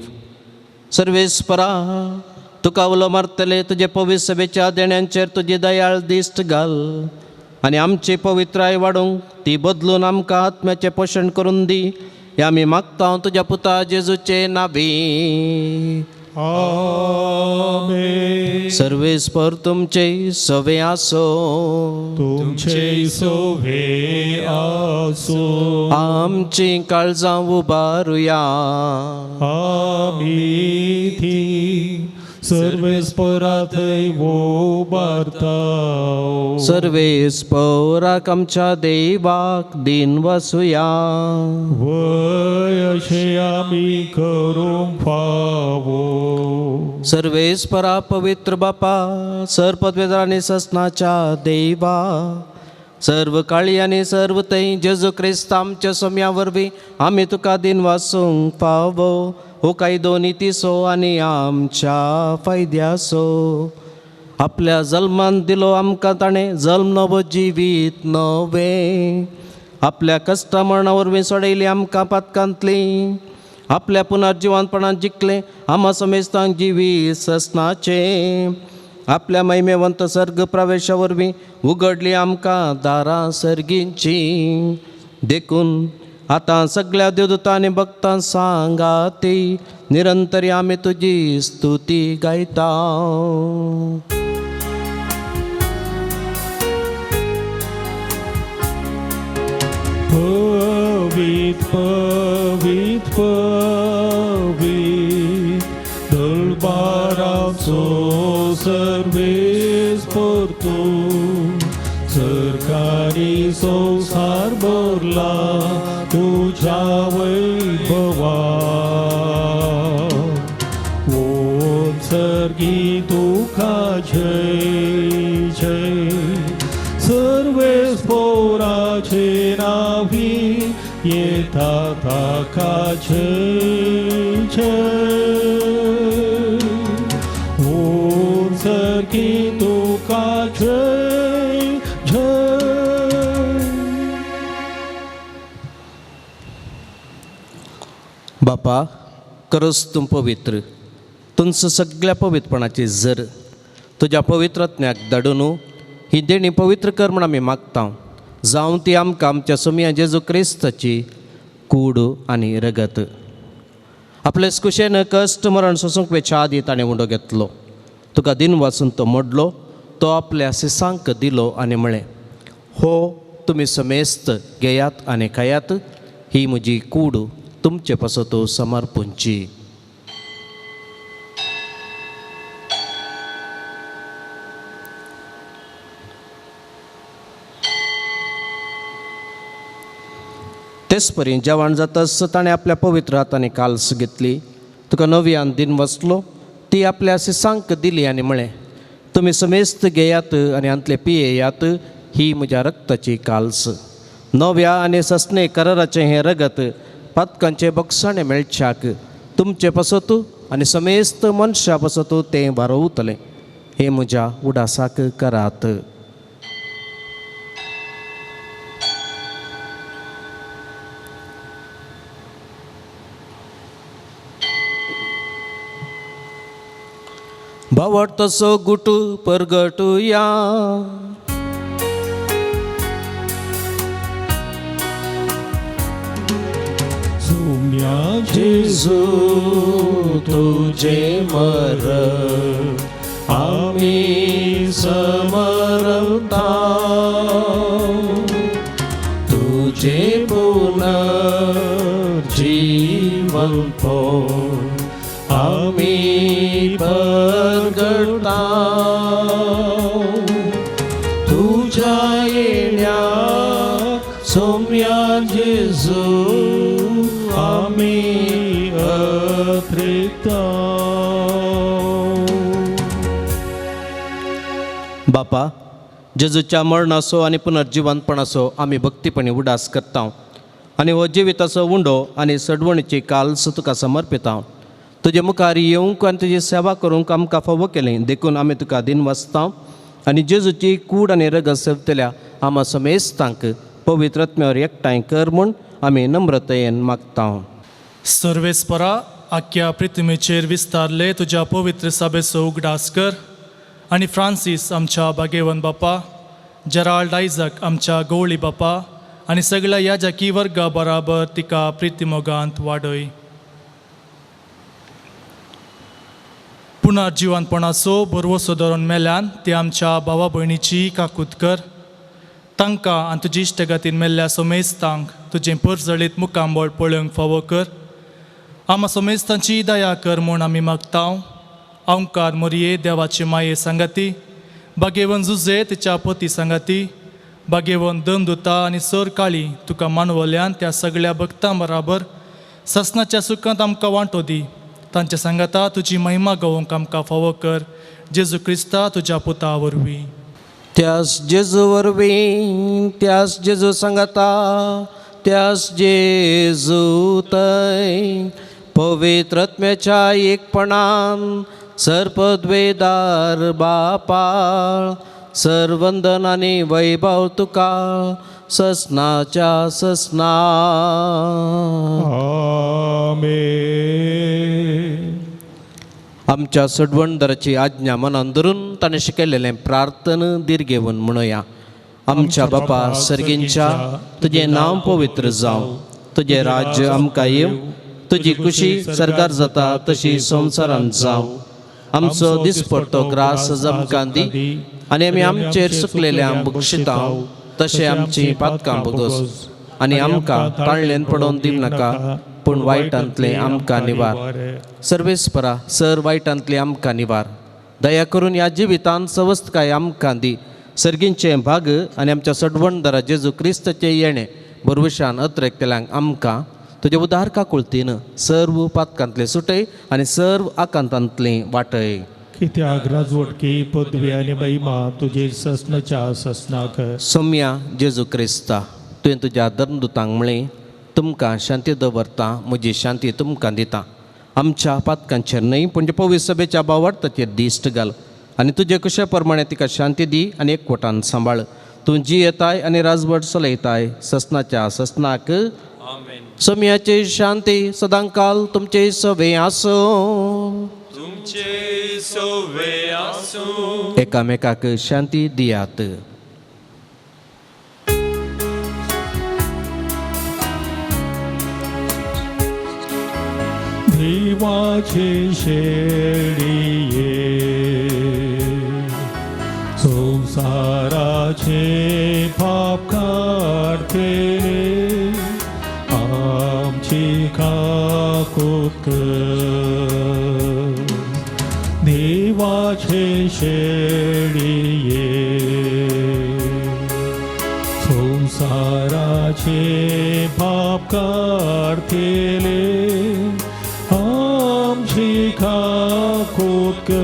सर्वेस्परा, तुका उलो मारतले तुजे पवित्र सभेच्या देण्यांचेर तुजी दयाळ दिश्ट घाल आनी आमची पवित्राय वाडोवंक ती बदलून आमकां आत्म्याचें पोशण करून दी. हें आमी मागता तुज्या पुता जेजूचे नावी. आमेन. सर्वेस्पर तुमचे सवे आसो. तुमचे सोवे आसो. आमची काळजां उबारुया. आमी ती सर्वेस्परा थंय उबारता. सर्वेस्पराक आमच्या देवाक दिन वसुया. वय अशें आमी करूंक फावो. सर्वेस्परा पवित्र बापा, सर पदवेदार आनी ससनाच्या देवा, सर्व काळी आनी सर्व थंय जेजू क्रिस्त आमच्या सोम्या वरवीं आमी तुका दिन वासूंक फावो. हो कायदो नितीसो आनी आमच्या फायद्यासो. आपल्या जल्मान दिलो आमकां ताणें जल्म नवो जिवीत नवें. आपल्या कश्टा मरणा वरवीं सोडयली आमकां पातकांतली. आपल्या पुनर्जिवनपणान जिखलें आमा समेस्तांक जिवीत ससनाचें. आपल्या महिमेवंत सर्ग प्रवेशा वरवीं उगडली आमकां दारां सर्गींची. देखून आतां सगळ्या देवदूतां आनी भक्तां सांगाती निरंतरी आमी तुजी स्तुती गायता. पवित्र पवित्र पवित्र दरबाराचो सर्वेस्पर तूं, सरकारी संवसार भरला तुज्या वैभवा. ओम सर्गी तुका जय जय, सर्वेस्पराचे नावी येता ताका जय जय. ओम सर्गी तुका जय जय. बापा, खरोच तूं पवित्र, तुमचो सगळ्या पवित्रपणाची जर तुज्या पवित्रत्म्याक धाडून ही देणी पवित्र कर म्हूण आमी मागता. जावं ती आमकां आमच्या सोमया जेजू क्रिस्ताची कूड आनी रगत. आपले कुशेन कश्ट मरण सोसूंक वेच्या आदी ताणें उंडो घेतलो. तुका दिन वाचून तो मोडलो, तो आपल्या सिसांक दिलो आनी म्हळें, हो तुमी समेस्त घेयात आनी खायात, ही म्हजी कूड तुमचे पासत समर्पूंची. तेच परी जेवण जातच ताणें आपल्या पवित्र हातांनी काल्स घेतली, तुका नव्यान दिन वसलो, ती आपल्या सिसांक दिली आनी म्हळें, तुमी समेस्त घेयात आनी हांतले पियेयात, ही म्हज्या रक्ताची काल्स. नव्या आनी ससने कराराचें हें रगत पातकांचे बक्षाणें मेळच्याक तुमचे पासत आनी समेस्त मनशां पासत तें वारोवतलें. हें म्हज्या उडासाक करात. भावार्थाचो गुटू परगटुया. सोम्या जेजू तुझे मरण आमी समरता, तुझे पुनर्जीवन आमी परगटा, तुझ्या येण्या सोम्या जेजू आमी अत्रिता. बापा, जेजूच्या मरणाचो आनी पुनर्जिवंतपणाचो आमी भक्तीपणी उडास करता आनी हो जिविताचो उंडो आनी सडवणीची काल्स तुका समर्पिता. तुजे मुखार येवंक आनी तुजी सेवा करूंक आमकां फावो केली देखून आमी तुका दिन वाचता आनी जेजूची कूड आनी रगत सेवतल्या आमा समेस्तांक पवित्र आत्म्यावर एकठांय कर म्हूण आमी नम्रतायेन मागता. सर्वेस्परा, आख्या पृथ्वीचेर विस्तारले तुज्या पवित्र सभेचो उगडास कर आनी फ्रांसीस आमच्या बागेवन बापा, जेराल्ड आयजक आमच्या गवळी बापा आनी सगळ्या याजकी वर्गा बराबर तिका प्रितीमोगांत वाडय. पुनर्जिवनपणाचो बरवसो धरून मेल्यान ती आमच्या भावा भयणीची काकूत कर. तांकां आनी तुजी इश्टगातीन मेल्ल्या सोमेस्तांक तुजें परजळीत मुखामळ पळोवंक फावो कर. आमा सोमेस्तांची दया कर म्हूण आमी मागता. ओंकार मोरये देवाचे माये सांगाती, बागेवन जुजे तिच्या पती सांगाती, बागेवन दमदुता आनी सर काळी तुका मानवल्यान त्या सगळ्या भक्तां बराबर ससनाच्या सुखांत आमकां वांटो दी. तांच्या सांगाता तुजी महिमा गावोंक आमकां फावो कर. जेजू क्रिस्ता तुज्या पुता वरवीं. त्यास जेजू वरवीं, त्यास जेजू सांगाता, त्यास जेजू तय पवित्र आत्म्याच्या एकपणान सर्पद्वेदार बापा सरवंदन आनी वैभव तुका ससनाच्या ससना. आमेन. आमच्या सडवणदाराची आज्ञा मनान धरून ताणें शिकयलेलें प्रार्थना दीर्घेवन म्हणुया. आमच्या बापा सर्गींच्या, तुजें नांव पवित्र जावं, तुजें राज्य आमकां येवं, तुजी खुशी सरकार जाता तशी संवसारांत जावं. आमचो दिसपडतो ग्रास आमकां दी आनी आमी आमचेर चुकलेल्यांक बक्षिता तशें आमची पातकां भोगोस आनी आमकां ताळ्ळेन पडोवन दिवं नाका, पूण वायटांतलें आमकां निवार. सर्वेस्परा सर वायटांतलें आमकां निवार. दया करून ह्या जिवितांत सवस्तकाय आमकां दी. सर्गींचें भाग आनी आमच्या सडवणदारा जेजू क्रिस्ताचें येणें बरवशान अत्रेकतल्यांक आमकां तुज्या उदार काकुळतीन सर्व पातकांतलें सुटय आनी सर्व आकांतांतलें वाटय. कित्याक राजवटकी पदवी आनी महिमा तुजी ससनाच्या ससनाक. सोम्या जेजू क्रिस्ता, तुवें तुज्या धर्मदुतांक म्हळें, तुमकां शांती दवरता, म्हजी शांती तुमकां दिता. आमच्या पातकांचेर न्हय पूण पवित्र सभेच्या भावार्थाचेर दिश्ट घाल आनी तुजे कशे प्रमाणे तिका शांती दी आनी एकवटान सांबाळ. तूं जियेताय आनी राजवट चलयताय ससनाच्या ससनाक. सोम्याची शांती सदांकाल तुमचे सवे आसूं. तुमचे सवे आसूं. एकामेकाक शांती दियात. देवाचे शेळये संसाराचे पाप काडतले आमची काकूत कर. देवाचे शेळये संसाराचे पाप काडतले आमची काकूत कर.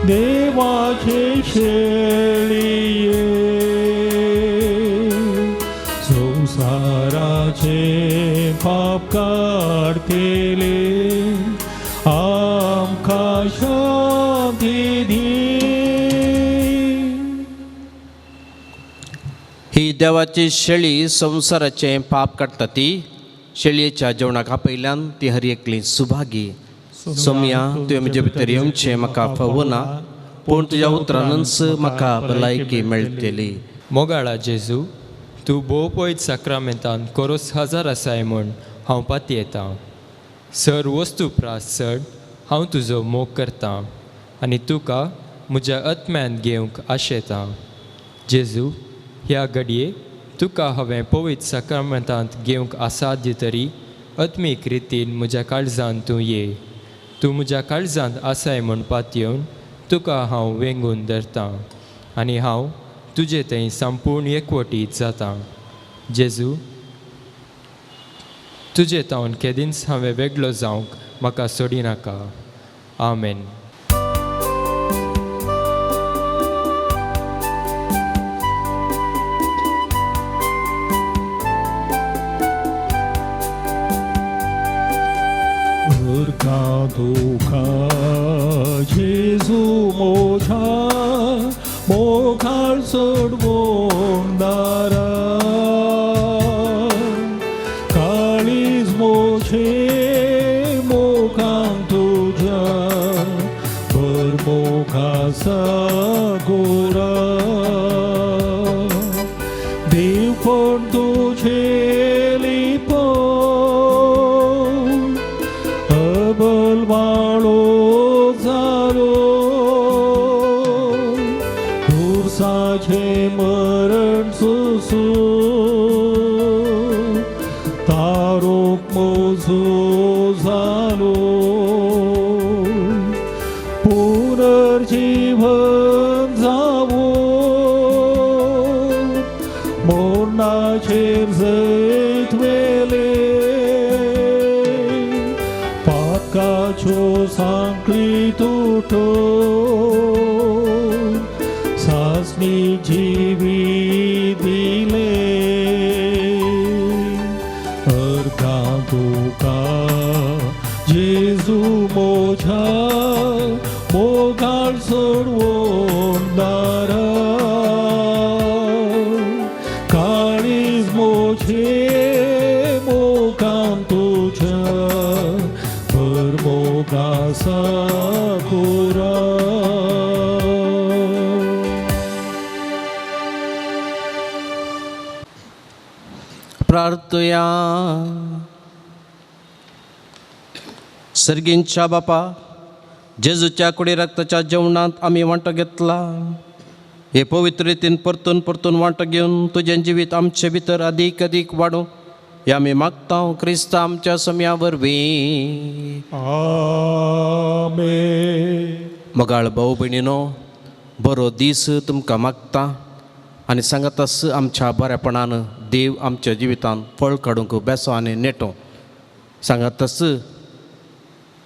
देवाचे शेळये संसाराचे पाप काडतले आमकां शांती दी. ही देवाची शेळी संवसाराचें पाप काडटा ती शेळयेच्या जेवणाक आपयल्यान ती हर एकली सुभागी. सोमया, तुवें म्हजे भितर येवचें म्हाका फावना, पूण तुज्या उतरानच म्हाका भलायकी मेळटली. मोगाळा जेजू, तूं भोव पयत साक्रामेंतान कोरोस हजार आसाय म्हूण हांव पातयेतां. सर वस्तू प्रास चड हांव तुजो मोग करतां आनी तुका म्हज्या आत्म्यान घेवंक आशेतां. जेजू, ह्या घडये तुका हांवें पवित्र साक्रामेंतांत घेवंक असाध्य तरी आत्मीक रितीन म्हज्या काळजांत तूं ये. तूं म्हज्या काळजांत आसाय म्हूण पातयेवन तुका हांव वेंगून धरतां आनी हांव तुजे थंय संपूर्ण एकवटीत जातां. जेजू, तुजे तावन केदींच हांवें वेगळो जावंक म्हाका सोडिनाका. आमेन. अर्घा तुका जेजू मोठा मोखार सोडवून दारा, काळीज मोठे मोखान तुझ्या भर मोखासा गोरा, देव पण तुझे लिपो अबल वाळो जालो, खुर्साचे मरण सोसू तारोक मोजो जालो, पुनर्जीवन जावो मोरणाचेर जैत वेले, पातकाच्यो सांकळी तुटो सासणी जिवी दिले. अर्घा तुका जेजू मोठा मोगाळ सोडवून दारा, काळीज मोठे मोगान तुझ्या भर मोगासा कोरा. प्रार्थया. सर्गींच्या बापा, जेजूच्या कुडी रक्ताच्या जेवणांत आमी वांटो घेतला. हे पवित्र रितीन परतून परतून वांटो घेवन तुजें जिवीत आमचे भितर अदीक अदीक वाडूं हे आमी मागता क्रिस्त आमच्या सम्या वरवीं. आमेन. मोगाळ भाव भयणीनो, बरो दीस तुमकां मागता आनी सांगातास आमच्या बरेपणान देव आमच्या जिवितांत फळ काडूंक बेसो आनी नेटो. सांगातास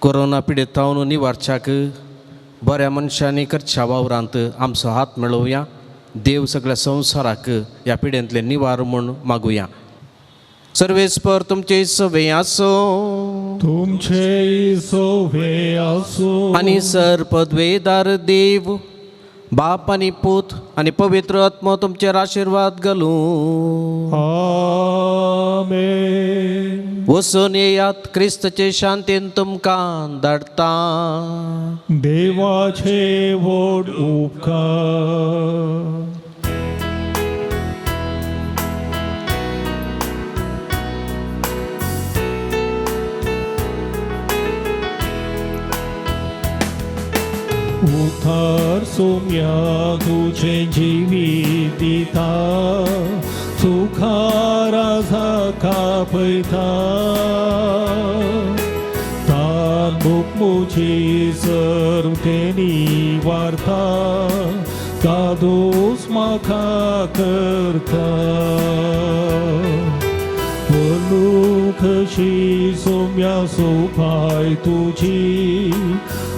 कोरोना पिडेतावन निवारच्याक बऱ्या मनशांनी करच्या वावरांत आमचो हात मेळोवया. देव सगळ्या संवसाराक ह्या पिडेंतले निवार म्हूण मागुया. सर्वेस्पर तुमचे सवे आसो तुमचे सोवे आसो. आनी सर पदवेदार देव बाप आनी पूत आनी पवित्र आत्मो तुमचेर आशिर्वाद घालूं. आमेन. वचून येयात, क्रिस्तचे शांतीन तुमकां धाडटा. देवाचे व्हड उपकार. उतार सोम्या तुझे जिवीत दिता, तुका राजा कापयता, तान भूक मुजी सर्व तेनी वार्ता, दादोस म्हाका करता. कशी सोम्या सोपाय तुजी,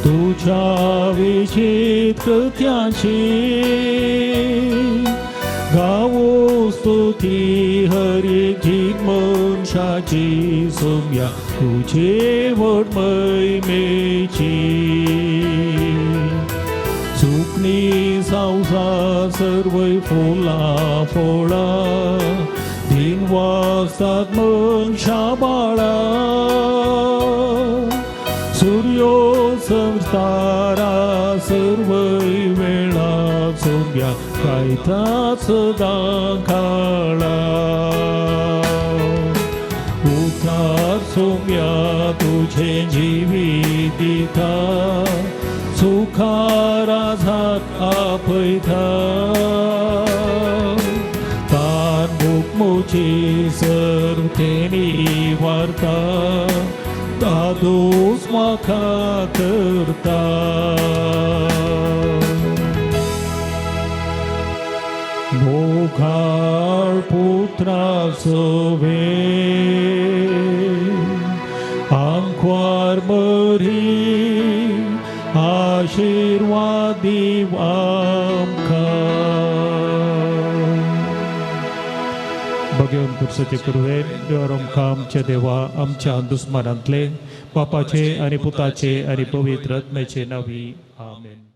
तुझ्या विचित कृत्यांची, गावो स्तुती हरी गीत मनशाची, सोम्या तुझे व्हड महिमेची. सुकणी संवसार सर्वय फुलां फळां, दिन वाजतात मनशां बाळां, सूर्यो संस्तारा सर्वय वेळा सोम्या गायता सदां काळा. उतार सोम्या तुझे जिवीत दिता सुखाराजाक आपयता तान भूक मुची सर्व तेणी वार्ता दादोस म्हाका करता. मोगाळ पुत्रा सवे आंकवार बरी आशिर्वाद दीव आमकां. भगवंत पुरसाचे कुरवे देव आमकां आमच्या देवा आमच्या दुस्मानांतले बापाचे आनी पुताचे आनी पवित्र आत्म्याचे नावी आमेन.